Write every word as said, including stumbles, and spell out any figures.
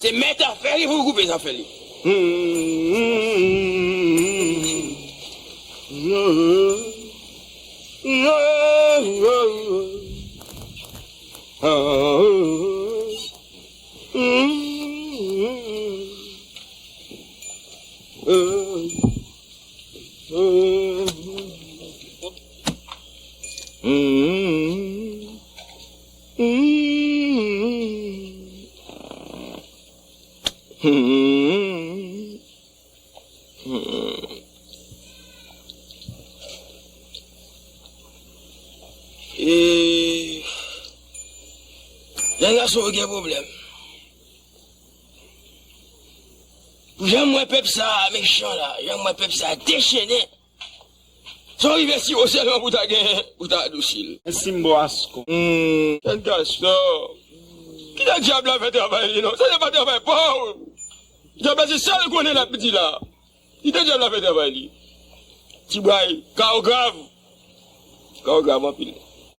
Se mèt afè li pou l koupe zafè li. E, jèn gason yo gen pwoblèm. Jan m wè pèp sa a mechan la, jan m wè pèp sa a dechennen. Sa w rive si w sèlman pou ta gen, pou ta adousi l. Mèsi m bò askon. Hmm, jèn gason. Kite dyab la fè travay li non. Sa se pa travay pa w. Dyab la se sa l konnen l ap di la. Kite dyab la fè travay li. Ti bway, ka w grav. Ka w grav anpil.